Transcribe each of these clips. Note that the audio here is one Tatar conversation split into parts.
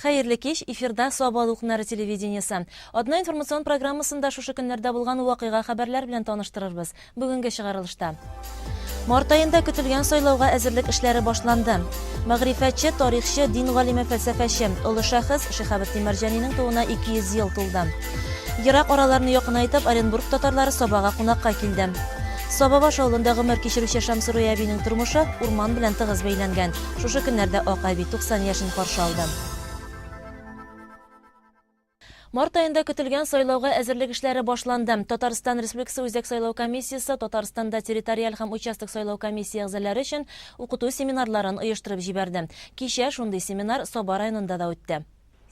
Хәерле кич, эфирда Саба дулкыннары телевидениесе. Атна информацион программасында шушы көннәрдә булган вакыйга хәбәрләр белән таныштырырбыз. Бүгенге чыгарылышта. Март аенда көтелгән сайлауга әзерлек эшләре башланды. Мәгърифәтче, тарихчы, дин галиме, фәлсәфәче, олы шәхес Шиһабетдин Мәрҗанинең тууына 200 ел тулды. Ерак араларны якынайтып, Оренбург татарлары Сабага кунакка килде. Сабабаш авылында гомер кичерүче Шәмсеруя әбинең тормышы урман белән тыгыз бәйләнгән. Шушы көннәрдә Ак әби 90 яшен каршы алды. Март аенда көтелгән сайлауга әзерлек эшләре башланды. Татарстан Республикасы Үзәк сайлау комиссиясе Татарстанда территориаль һәм участок сайлау комиссия әгъзалары өчен укыту семинарларын оештырып җибәрде. Кичә шундый семинар Саба районында да үтте.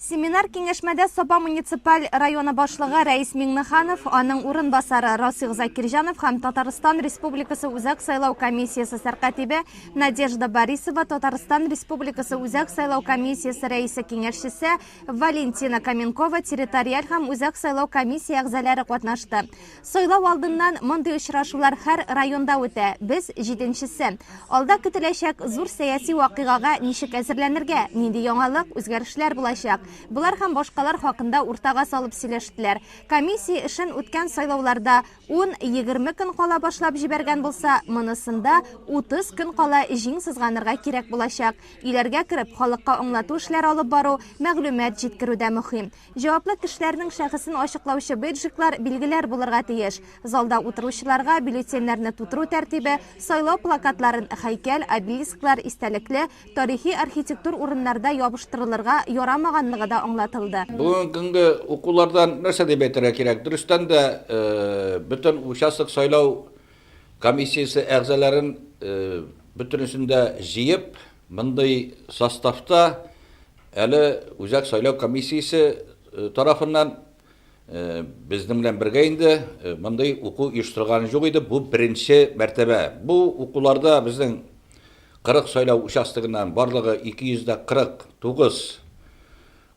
Семинар-киңәшмәдә Саба муниципаль районы башлыгы Рәис Миңнеханов, аның урынбасары Расих Закирҗанов һәм Татарстан Республикасы Үзәк сайлау комиссиясе сәркатибе Надежда Борисова, Татарстан Республикасы Үзәк сайлау комиссиясе рәисе киңәшчесе Валентина Каменкова, территориаль һәм Үзәк сайлау комиссия әгъзалары катнашты. Сайлау алдыннан мондый очрашулар һәр районда үтә, без, җиденчесе. Алда көтеләчәк зур сәяси вакыйгага ничек әзерләнергә, нинди яңалык, үзгәрешләр булачак? Болар һәм башкалар хакында уртага салып сөйләштеләр. Комиссия эшен үткән сайлауларда ун, 20 көн кала башлап җибәргән булса, монысында 30 көн кала җиң сызганырга кирәк булачак. Өйләргә кереп, халыкка аңлату эшләре алып бару, мәгълүмат җиткерү дә мөһим. Җаваплы кешеләрнең шәхесен ачыклаучы бейджиклар, билгеләр булырга тиеш. Залда утыручыларга бюллетеньнәрне тутыру тәртибе, сайлау плакатларын һәйкәл, обелисклар, истәлекле, тарихи архитектур урыннарда ябыштырылырга ярамаганлыгы да аңлатылды. Бүгенге көнге укулардан нәрсә дип әйтергә кирәк? Дөрестән дә, бөтен участок сайлау комиссиясе әгъзаларын бөтенесен дә җыеп, мондый составта Әле Үзәк сайлау комиссиясе тарафыннан безнең белән бергә инде мондый уку оештырганы юк иде. Бу беренче мәртәбә. Бу укуларда безнең 40 сайлау участогыннан барлыгы 249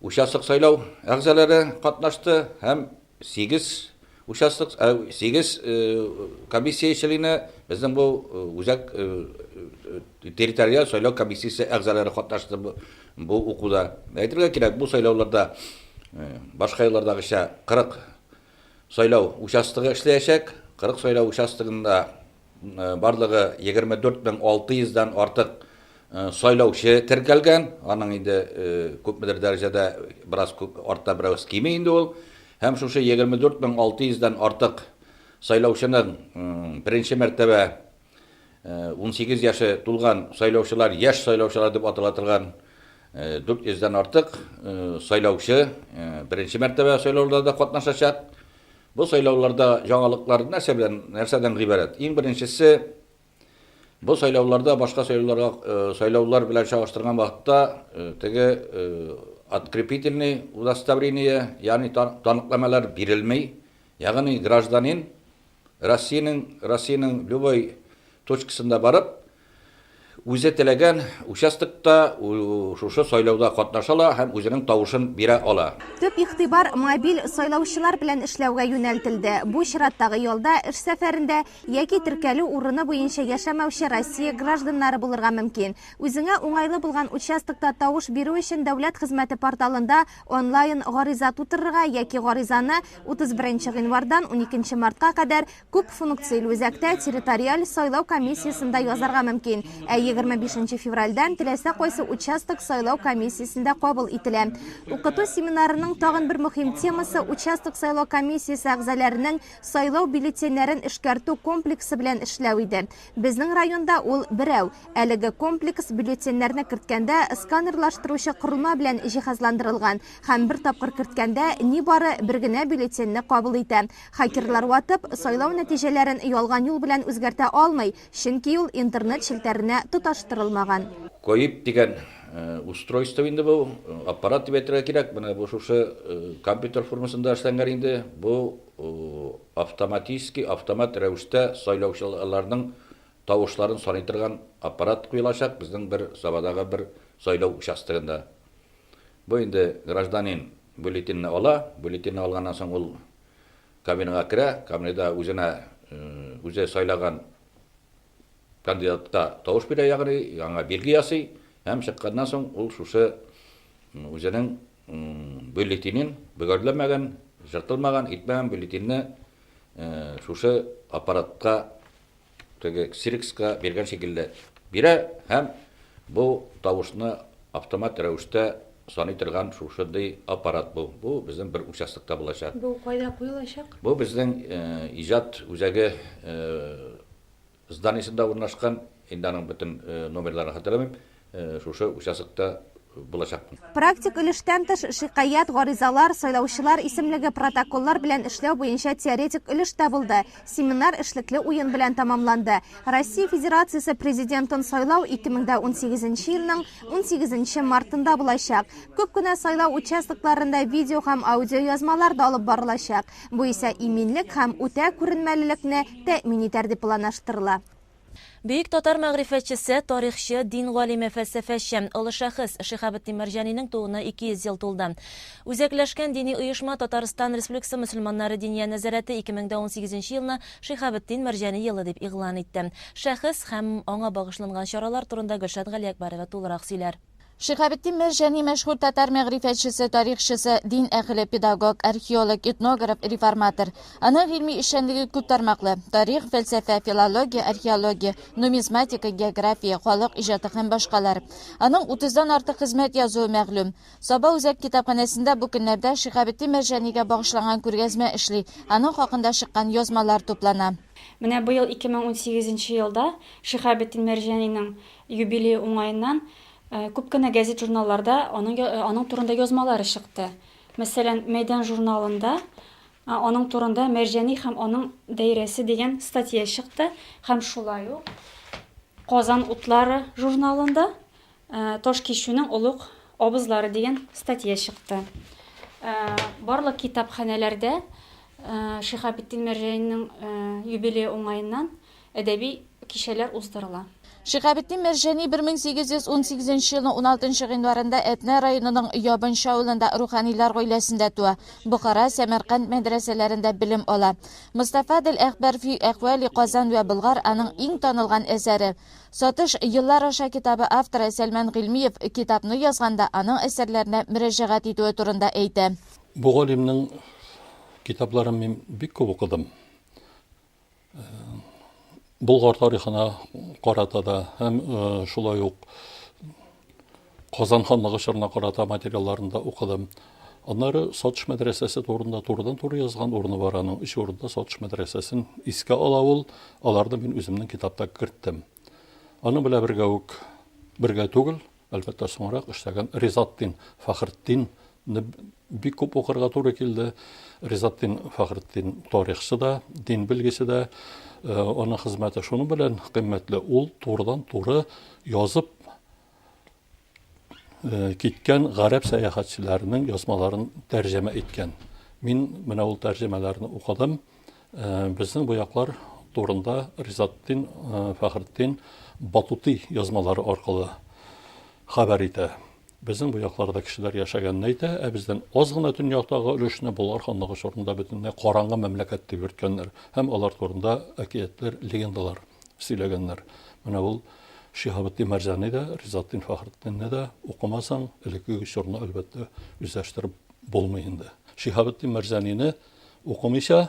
участок сайлау әгъзалары катнашты һәм 8 участок, 8 комиссия члены безнең бу үзәк территориаль сайлау комиссиясе әгъзалары катнашты бу укуда. Әйтергә кирәк, бу сайлауларда башка еллардагыча 40 сайлау участогы эшләячәк. 40 сайлау участогында барлыгы 24600 дан артык сайлаучы теркәлгән. Аның инде күпмедер дәрәҗәдә бераз күп арта, бераз кими инде ул. Һәм шушы 24600 дан артык сайлаучының беренче мәртәбә 18 яше тулган сайлаучылар, яшь сайлаучылар дип атала торган 400 дән артык сайлаучы беренче мәртәбә сайлауларда катнашачак. Бу сайлауларда яңалыклар нәрсә белән, нәрсәдән гыйбарәт? Иң беренчесе, бу сайлауларда башка сайлауларга, сайлаулар белән чагыштырган вакытта теге открепительный удостоверение, ягъни таныкламалар бирелми. Ягъни гражданин Россиянең, Россиянең любой точкасында барып, үзе теләгән участокта шушы сайлауда катнаша ала һәм үзенең тавышын бирә ала. Төп игътибар мобиль сайлаучылар белән эшләүгә юнәлтелде. Бу чираттагы ялда, эш сәфәрендә яки теркәлү урыны буенча яшәмәүче Россия гражданнары булырга мөмкин. Үзеңә уңайлы булган участокта тавыш бирү өчен дәүләт хезмәте порталында онлайн гариза тутырырга яки гаризаны 31 гыйнвардан 12 мартка кадәр Күп функцияле үзәктә территориаль сайлау комиссиясендә язарга мөмкин, ә 25 нче февральдән теләсә кайсы участок сайлау комиссиясендә кабул ителә. Укыту семинарының тагын бер мөһим темасы участок сайлау комиссиясе әгъзаләренең сайлау бюллетеньнәрен эшкәртү комплексы белән эшләү иде. Безнең районда ул берәү. Әлеге комплекс бюллетеньнәрне керткәндә сканерлаштыручы корылма белән җиһазландырылган һәм бер тапкыр керткәндә нибары бер генә бюллетеньне кабул итә. Хакерлар ватып, сайлау нәтиҗәләрен ялган юл белән үзгәртә алмый, чөнки ул интернет челтәренә тоташтырылмаган. КОИБ дигән устройство инде бу, аппарат дип әйтергә кирәк. Менә бу шушы компьютер формасында эшләнгән инде. Бу автоматически, автомат рәвештә сайлаучыларның тавышларын саный торган аппарат куелачак безнең бер Сабадагы бер сайлау участогында. Бу инде гражданин бюллетеньне ала, бюллетеньне алганнан соң ул кабинага керә, кабинада үзенә үзе сайлаган кандидатка тавыш бирә, ягъни аңа билге ясый һәм чыкканнан соң ул шушы үзенең бюллетенен, бөгәрләмәгән, жыртылмаган, итмәгән бюллетеньне шушы аппаратка, теге ксерокска биргән шикелле бирә һәм бу тавышны автомат рәвештә саный торган шушындый аппарат бу. Бу безнең бер участокта булачак. Бу кайда куелачак? Бу безнең иҗат үзәге зданиесендә урнашкан, инде аның бөтен номерларын хәтерләмим, шушы участокта булачак. Практик өлештән тыш, шикаять, гаризалар, сайлаучылар исемлеге, протоколлар белән эшләү буенча теоретик өлеш тә булды. Семинар эшлекле уен белән тәмамланды. Россия Федерациясе Президентын сайлау 2018 нче елның 18 нче мартында булачак. Күп кенә сайлау участокларында видео һәм аудиоязмалар да алып барылачак. Бу исә иминлек һәм үтә күренмәлелекне тәэмин итәр дип планлаштырыла. Бөек татар мәгърифәтчесе, тарихчы, дин галиме, фәлсәфәче, олы шәхес Шиһабетдин Мәрҗанинең тууына 200 ел тулды. Үзәкләшкән дини оешма Татарстан Республикасы мөселманнары Диния нәзарәте 2018 нче елны Шиһабетдин Мәрҗани елы дип игълан итте. Шәхес һәм аңа багышланган чаралар турында Гөлшат Галиәкбәрова тулырак сөйләр. Шиһабетдин Мәрҗани мәшһүр татар мәгърифәтчесе, тарихчысы, дин әһеле, педагог, археолог, этнограф, реформатор. Аның гыйльми эшчәнлеге күп тармаклы, тарих, фәлсәфә, филология, археология, нумизматика, география, халык иҗаты һәм башкалар. Аның утыздан артык хезмәт язуы мәгълүм. Саба үзәк китапханәсендә бу көннәрдә Шиһабетдин Мәрҗанигә багышланган күргәзмә эшли, аның хакында чыккан язмалар туплана. Менә быел 2018 нче елда Шиһабетдин Мәрҗанинең юбилее уңаеннан Күп кенә гәзит-журналларда аның аның турында язмалары чыкты. Мәсәлән, Мәйдан журналында аның турында Мәрҗани һәм аның даирәсе дигән статья чыкты һәм шулай ук Казан утлары журналында Ташкичүнең олуг абызлары дигән статья чыкты. Барлык китапханәләрдә Шиһабетдин Мәрҗанинең юбилее уңаеннан Әдәби кичәләр уздырыла. Шиһабетдин Мәрҗани 1818 нче елның 16 нчы гыйнварында Әтнә районының Ябынчы авылында руханилар гаиләсендә туа. Бохара, Сәмәрканд мәдрәсәләрендә белем ала. Мостафадел әхбар фи әхвали Казан вә Болгар аның иң танылган әсәре. Сатыш еллар аша китабы авторы Сәлмән Гыйльмиев китапны язганда аның әсәрләренә мөрәҗәгать итүе турында әйтә. Бу галимнең китапларын мин бик күп укыдым. Болгар тарихына карата да һәм шулай ук Казан ханлыгы чорына карата материалларын да укыдым. Аннары Сатыш мәдрәсәсе турында турыдан-туры язган урыны бар аның. Өч урында Сатыш мәдрәсәсен искә ала ул. Аларны мин үземнең китапта керттем. Аның белән бергә үк, бергә түгел, Әлбәттә, соңрак эшләгән Ризатдин Фәхретдинне бик күп укырга туры килде. Ризатдин Фәхретдин тарихчы да, дин белгече дә. Э, аның хезмәте шуның белән кыйммәтле, ул турыдан-туры язып э, киткән гарәп сәяхәтчеләренең язмаларын тәрҗемә иткән. Мин менә ул тәрҗемәләрне укыдым. Э, безнең бу яклар турында Ризатдин э, Фәхретдин Батутый язмалары аркылы хәбәр итә. Безнең бу якларда кешеләр яшәгәнен әйтә, ә бездән аз гына төньяктагы өлешне Болгар ханлыгы чорында бөтенләй караңгы мәмләкәт дип йөрткәннәр һәм алар турында әкиятләр, легендалар сөйләгәннәр. Менә ул Шиһабетдин Мәрҗани дә, Ризатдин Фәхретдинне дә укымасаң, элеккеге чорны әлбәттә үзләштереп булмый инде. Шиһабетдин Мәрҗанине Укымыйча,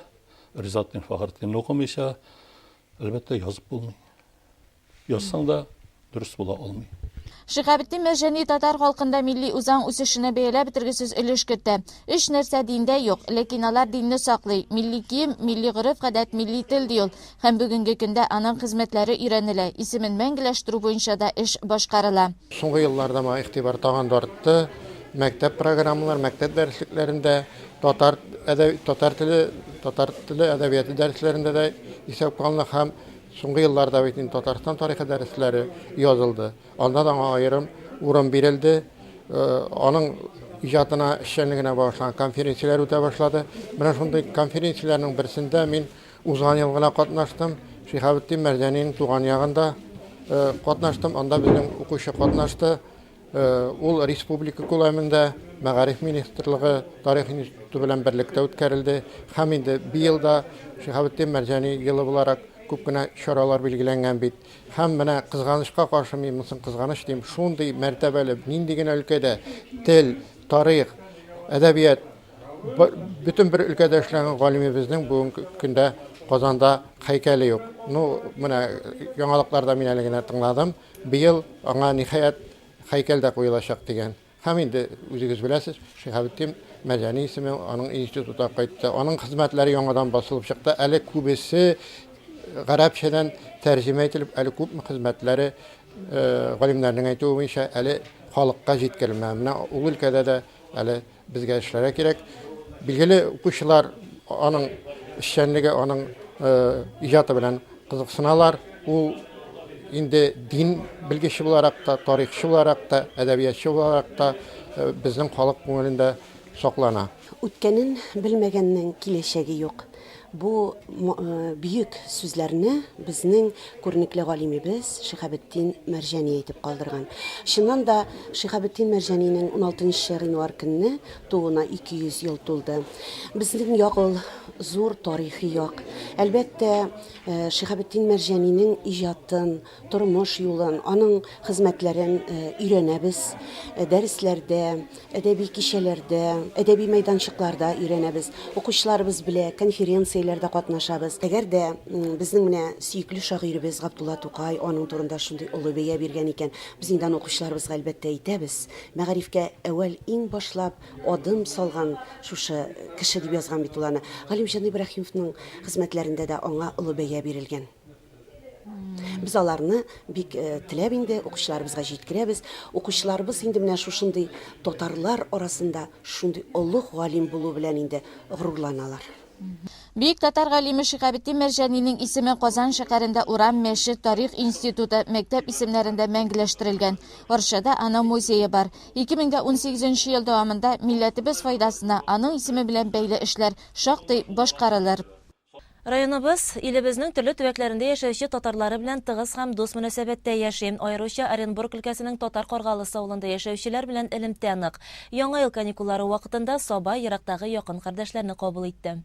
Ризатдин Фәхретдинне укымыйча, әлбәттә, язып булмый. Язсаң да, дөрес була алмый. Шиһабетдин Мәрҗани татар халкында милли үзаң үсешенә бәяләп бетергесез өлеш кертә. Өч нәрсә диндә юк, ләкин алар динне саклый, милли кием, милли гореф-гадәт, милли тел, ди ул. Һәм бүгенге көндә аның хезмәтләре өйрәнелә, исемен мәңгеләштерү буенча да эш башкарыла. Соңгы елларда моңа игътибар тагын да артты. Мәктәп программалар, мәктәп дәреслекләрендә Татар әдәби татар теле, татар теле әдәбияты дәресләрендә дә исәпкә алына һәм соңгы елларда бит инде Татарстан тарихы дәресләре язылды. Анда да аңа аерым урын бирелде. Э, аның иҗатына, эшчәнлегенә багышланган конференцияләр үтә башлады. Менә шундый конференцияләрнең берсендә мин узган ел гына катнаштым. Шиһабетдин Мәрҗанинең туган ягында э, катнаштым. Анда безнең укучы катнашты. Ул республика күләмендә Мәгариф министрлыгы, Тарих институты белән берлектә үткәрелде. Һәм инде быел да Шиһабетдин Мәрҗани елы буларак күп кенә чаралар билгеләнгән бит. Һәм менә кызганычка каршы, мин монысын кызганыч дим, шундый мәртәбәле нинди генә өлкәдә тел, тарих, әдәбият, бөтен бер өлкәдә эшләгән галимебезнең бүгенге көндә Казанда һәйкәле юк. Ну, менә яңалыкларда мин әле генә тыңладым, быел аңа ниһаять һәйкәл дә куелачак дигән. Һәм инде үзегез беләсез, Шиһабетдин Мәрҗани исеме аның институтка кайтты. Аның хезмәтләре яңадан басылып чыкты. Әле күбесе гарәпчәдән тәрҗемә ителеп, әле күпме хезмәтләре галимнәрнең әйтүе буенча әле халыкка җиткерелмәгән. Менә ул өлкәдә дә әле безгә эшләргә кирәк. Билгеле, укучылар аның эшчәнлеге, аның иҗаты белән кызыксыналар. Ул инде дин белгече буларак та, тарихчы буларак та, әдәбиятчы буларак та безнең халык күңелендә саклана. Үткәнен белмәгәннең киләчәге юк. Бу бөек сүзләрне безнең күренекле галимебез Шиһабетдин Мәрҗани әйтеп калдырган. Чыннан да, Шиһабетдин Мәрҗанинең уналтынчы гыйнвар көнне тууына 200 ел тулды. Безнең як ул зур тарихи як. Әлбәттә, Шиһабетдин Мәрҗанинең иҗатын, тормыш юлын, аның хезмәтләрен өйрәнәбез. Дәресләрдә, әдәби кичәләрдә, әдәби мәйданчыкларда өйрәнәбез. Укучыларыбыз белә конференцияләрдә катнашабыз. Әгәр дә безнең менә сөекле шагыйребез Габдулла Тукай аның турында шундый олы бәя биргән икән, без инде аны укучыларыбызга әлбәттә әйтәбез. Мәгарифкә әүвәл иң башлап адым салган шушы кеше дип язган бит ул аны. Галимҗан Ибраһимовның хезмәтләрендә дә аңа олы бәя бирелгән. Без аларны бик теләп инде укучыларыбызга җиткерәбез. Укучыларыбыз инде менә шушындый татарлар арасында шундый олуг галим булу белән инде горурланалар. Бөек татар галиме Шиһабетдин Мәрҗанинең исеме Казан шәһәрендә урам, мәчет, тарих институты, мәктәп исемнәрендә мәңгеләштерелгән. Арчада аның музее бар. 2018 нче ел дәвамында милләтебез файдасына аның исеме белән бәйле эшләр шактый башкарылыр. Районыбыз, илебезнең төрле төбәкләрендә яшәүче татарлары белән тыгыз һәм дус мөнәсәбәттә яши. Аеруча Оренбург өлкәсенең Татар Каргалысы авылында яшәүчеләр белән элемтә нык. Яңа ел каникуллары вакытында Саба ерактагы якын кардәшләрне кабул итте.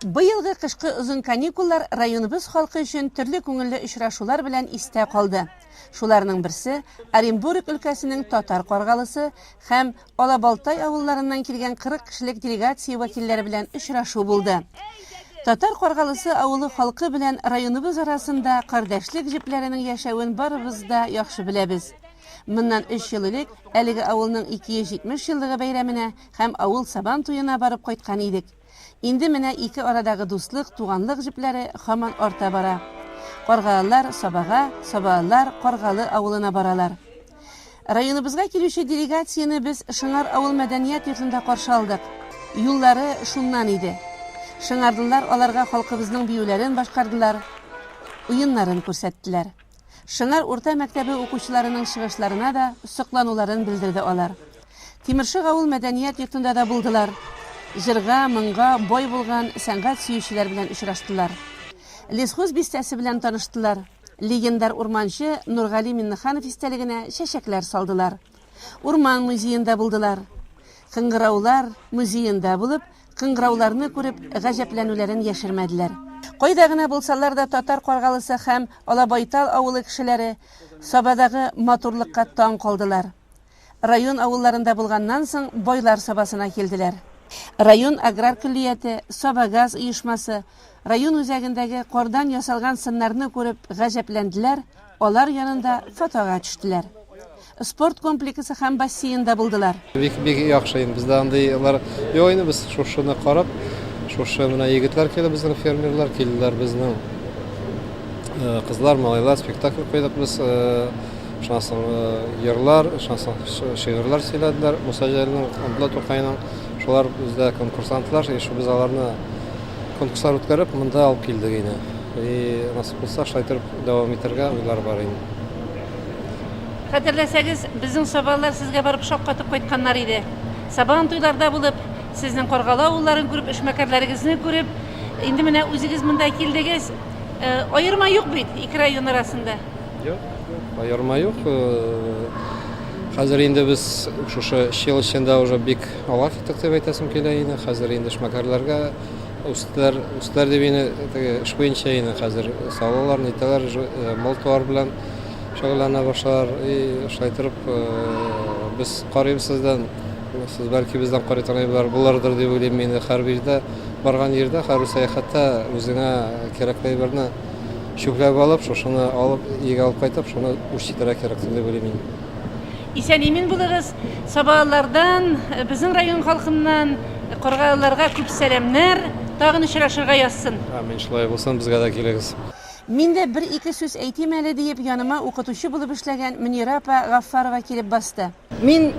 Быелгы кышкы озын каникуллар районыбыз халкы өчен төрле күңелле очрашулар белән истә калды. Шуларның берсе, Оренбург өлкәсенең Татар Каргалысы һәм Алабалтай авылларыннан килгән 40 кешелек делегация вәкилләре белән очрашу булды. Татар Каргалысы авылы халкы белән районыбыз арасында кардәшлек җепләренең яшәвен барыбыз да яхшы беләбез. Моннан өч ел элек әлеге авылның 270 еллыгы бәйрәменә һәм авыл Сабан туена барып кайткан идек. Инде менә ике арадагы дуслык, туганлык җепләре һаман арта бара. Каргалылар, Сабага, сабалылар Каргалы авылына баралар. Районыбызга килүче делегацияне без Шыңар авыл мәдәният йортында каршы алдык. Юллары шуннан иде. Шыңарлылар аларга халкыбызның биюләрен башкардылар, уеннарын күрсәттеләр. Шыңар урта мәктәбе укучыларының чыгышларына да соклануларын белдерде алар. Тимершык авыл мәдәният йортында да булдылар. Җырга, моңга бай булган сәнгать сөючеләр белән очраштылар. Лесхоз бистәсе белән таныштылар. Легендар урманчы Нургали Миннеханов истәлегенә чәчәкләр салдылар. Урман музеенда булдылар. Кыңгыраулар музеенда булып, кыңгырауларны күреп, гаҗәпләнүләрен яшермәделәр. Кайда гына булсалар да Татар Каргалысы һәм Алабайтал авылы кешеләре Сабадагы матурлыкка таң калдылар. Район авылларында булганнан соң Байлар Сабасына килделәр. Район аграр көллияте, Сабагаз оешмасы, район үзәгендәге кардан ясалган сыннарны күреп гаҗәпләнделәр, алар янында фотога төштеләр. Спорт комплексы һәм бассейнда булдылар. Бик бик яхшы инде. Бездә андыйлар юк инде. Без шушыны карап, шушы менә егетләр килде безнең фермерлар килделәр безнең э, кызлар, малайлар спектакль куйдык без. Э, шуннан соң э, йырлар, шуннан соң шигырьләр сөйләделәр. Муса Җәлилнең, Абдулла Тукайның. Шулар бездә конкурсантлар, и без аларны конкурслар үткәреп, монда алып килдек инде. И насыйп булса, шулай итеп дәвам итәргә уйлар бар инде. Хәтерләсәгез, безнең сабалылар сезгә барып шаккатып кайтканнар иде. Сабан туйларда булып, сезнең Каргалы авылларын күреп, эшмәкәрләрегезне күреп, инде менә үзегез монда килдегез. Аерма юк бит ике район арасында. Юк, юк, аерма юк. Хәзер инде без шушы өч ел эчендә уже бик алга киттек дип әйтәсем килә инде. Хәзер инде эшмәкәрләргә үстеләр, үстеләр дип инде теге эш буенча инде хәзер салалар, нитәләр, мал-туар белән шөгыльләнә башлар. И шулай торып без карыйбыз сездән. Сез бәлки бездән карый торган әйберләр булырдыр дип уйлыйм мин. Һәрбер җирдә, барган җирдә, һәрбер сәяхәттә үзеңә кирәкле әйберне чүпләп алып, шушыны алып, өйгә алып кайтып, шуны үз итәргә кирәктер дип уйлыйм мин. Исән-имин булыгыз! Сабалылардан, безнең район халкыннан Каргалыларга күп сәламнәр! Тагын очрашырга язсын! Амин, шулай булсын, безгә дә килегез. Мин дә бер-ике сүз әйтим әле, диеп, яныма укытучы булып эшләгән Мөнирә апа Гаффарова килеп басты. Мин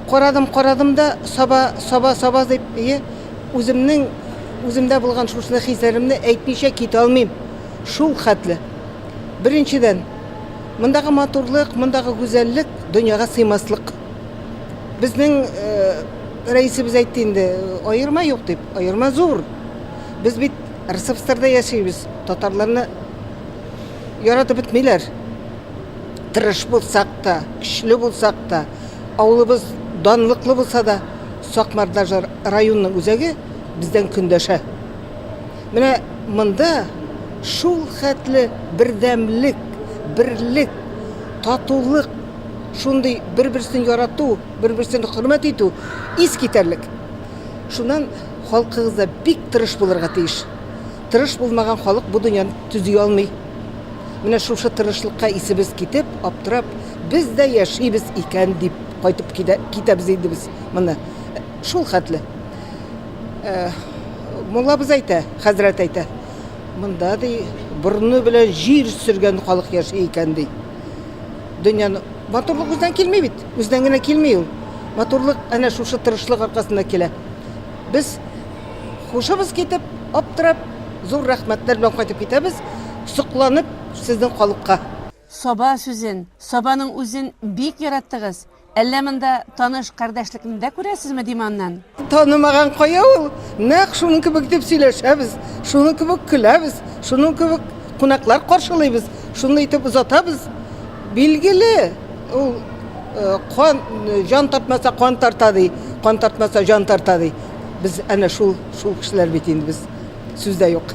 карадым, карадым да, Саба, Саба, Саба дип, ие, үземнең үземдә булган шушыны хисләремне әйтмичә китә алмыйм. Шул хәтле. Беренчедән, мондагы матурлык, мондагы гүзәллек дөньяга сыймаслык. Безнең рәисебез әйтте инде, аерма юк дип, аерма зур. Без бит РСФСРда яшибез, татарларны яратып бетмиләр. Тырыш булсак та, көчле булсак та, авылыбыз данлыклы булса да, Сакмар даже районның үзәге бездән көндәшә. Менә монда шул хәтле бердәмлек, берлек, татулык, шундый бер-берсен ярату, бер-берсен хөрмәт итү ис китәрлек. Шуннан халкыгыз да бик тырыш булырга тиеш. Тырыш булмаган халык бу дөньяны төзи алмый. Менә шушы тырышлыкка исебез китеп, аптырап, без дә яшибез икән дип кайтып китәбез инде без моны. Шул хәтле. Муллабыз әйтә, хәзрәт әйтә, монда ди, борыны белән җир сөргән халык яши икән ди. Дөньяны матурлык үзеннән килми бит, үзеннән генә килми ул. Матурлык әнә шушы тырышлык аркасында килә. Без хушыбыз китеп, аптырап, зур рәхмәтләр белән кайтып китәбез, сокланып сезнең халыкка. Саба сүзен, Сабаның үзен бик яраттыгыз. Әллә монда таныш кардәшлекне дә күрәсезме, дим аннан. Танымаган кая ул? Нәкъ шуның кебек дип сөйләшәбез, шуның кебек көләбез, шуның кебек кунаклар каршылыйбыз, шундый итеп озатабыз. Билгеле, ул кан, җан тартмаса, кан тарта ди, кан тартмаса, җан тарта ди. Без әнә шул, шул кешеләр бит инде без. Сүз дә юк.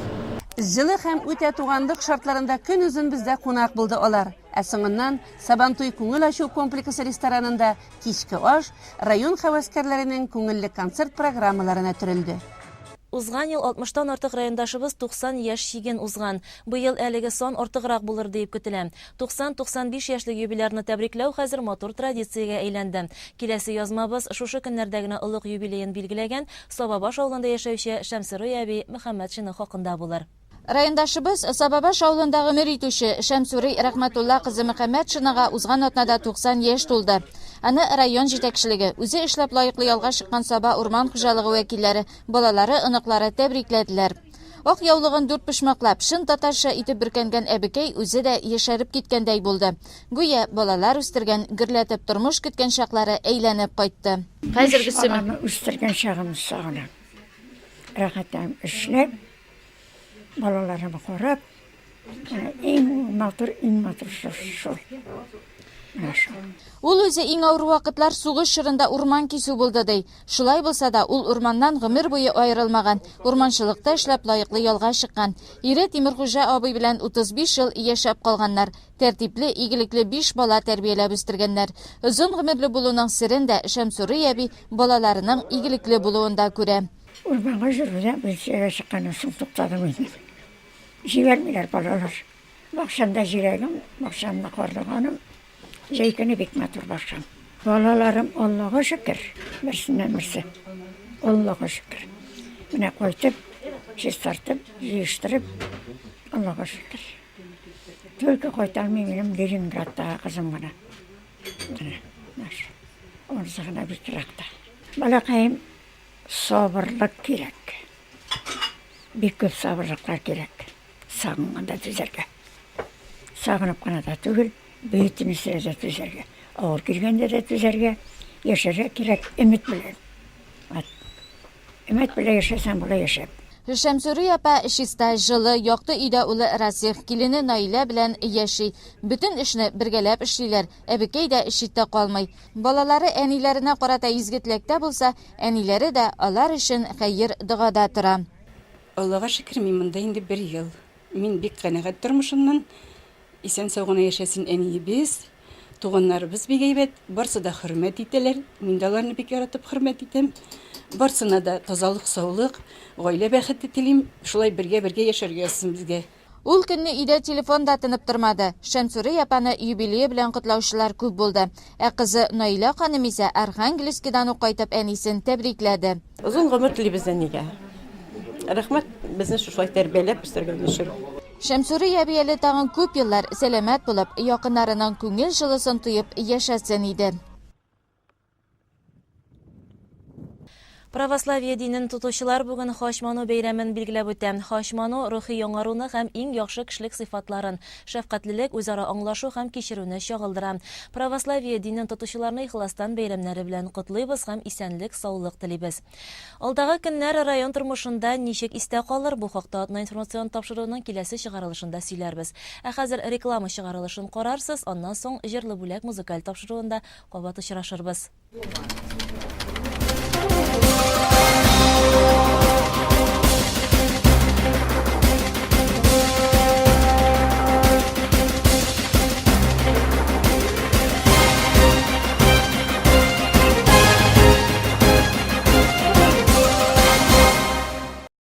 Җылы һәм үтә туганлык шартларында көнозын бездә кунак булды алар. Ә соңыннан Сабантуй күңел ачу комплексы ресторанында кичке аш район һәвәскәрләренең күңелле концерт программаларына төрелде. Узган ел алтмыштан артык райондашыбыз 90 яшь чиген узган. Быел әлеге сан артыграк булыр диеп көтелә. 90-95 яшьлек юбилярны тәбрикләү хәзер матур традициягә әйләнде. Киләсе язмабыз шушы көннәрдә генә олуг юбилеен билгеләгән Сабабаш авылында яшәүче Шәмсеруй әби Мөхәммәтшина хакында булыр. Райондашыбыз, Сабабаш авылында гомер итүче Шәмсурый Рәхмәтулла кызы Мөхәммәтшинага узган атнада 90 яшь тулды. Аны район җитәкчелеге, үзе эшләп лаеклы ялга чыккан Саба урман хуҗалыгы вәкилләре, балалары, оныклары тәбрикләделәр. Ак яулыгын дүртпочмаклап, чын татарча итеп бөркәнгән әбекәй үзе дә яшәреп киткәндәй булды. Гүя, балалар үстергән, гөрләтеп тормыш көткән чаклары әйләнеп кайтты. Хәзергесе. Өч баланы үстергән чагымны сагынам. Рәхәтләнеп эшләп, Балаларыма карап, иң матур, иң матур шул. Менә шул. Ул үзе иң авыр вакытлар сугыш чорында урман кисү булды, ди. Шулай булса да, ул урманнан гомер буе аерылмаган, урманчылыкта эшләп лаеклы ялга чыккан. Ире Тимерхуҗа абый белән 35 ел яшәп калганнар. Тәртипле, игелекле биш бала тәрбияләп үстергәннәр. Озын гомерле булуның серен дә Шәмсурый әби балаларының игелекле булуында күрә. Урманга йөрүдән пенсиягә чыкканнан соң туктадым инде. Җибәрмиләр балалар. Бакчамда җиләгем, бакчамда карлыганым. Җәй көне бик матур бакчам. Балаларым, Аллага шөкер, берсеннән берсе. Аллага шөкер. Менә кайтып, чистартып, җыештырып, Аллага шөкер. Только кайта алмыйм минем Ленинградтагы кызым гына. Менә, анысы гына бик еракта. Балакаем, Сабырлык кирәк. Бик күп сабырлыклар кирәк. Сагынганда түзәргә. Сагынып кына да түгел, бөтенесенә дә түзәргә. Авыр килгәндә дә түзәргә, яшәргә кирәк өмет белән. Вот. Өмет белән яшәсәң, була яшәп. Шәмсурый апа чиста, җылы, якты өйдә улы Расих, килене Наилә белән яши. Бөтен эшне бергәләп эшлиләр, әбекәй дә читтә калмый. Балалары әниләренә карата изге теләктә булса, әниләре дә алар өчен хәер-догада тора. Аллага шөкер, мин монда инде бер ел. Мин бик канәгать тормышымнан. Исән-сау гына яшәсен әниебез. Туганнарыбыз бик әйбәт, барсы да хөрмәт итәләр. Мин дә аларны бик яратып хөрмәт итәм. Барсына да тазалык, саулык, гаилә бәхете телим. Шулай бергә-бергә яшәргә язсын безгә. Ул көнне өйдә телефон да тынып тормады. Шәмсурый апаны юбилее белән котлаучылар күп булды. Ә кызы Наилә ханым исә Архангельскидан ук кайтып әнисен тәбрикләде. Озын гомер телибез әнигә. Рәхмәт, безне шушылай тәрбияләп үстергән өчен. Шәмсурый әби әле тагын күп еллар сәламәт булып, якыннарының күңел җылысын тоеп яшәсен иде. Православие динен тотучылар бүген Хач ману бәйрәмен билгеләп үтә. Хач ману, рухи яңаруны һәм иң яхшы кешелек сыйфатларын, шәфкатьлелек, үзара аңлашу һәм кичерүне чагылдыра. Православие динен тотучыларны ихластан бәйрәмнәре белән котлыйбыз һәм исәнлек-саулык телибез. Алдагы көннәр район тормышында ничек истә калыр, бу хакта атна информацион тапшыруының киләсе чыгарылышында сөйләрбез. Ә хәзер реклама чыгарылышын карарсыз, аннан соң Җырлы бүләк музыкаль тапшыруында кабат очрашырбыз.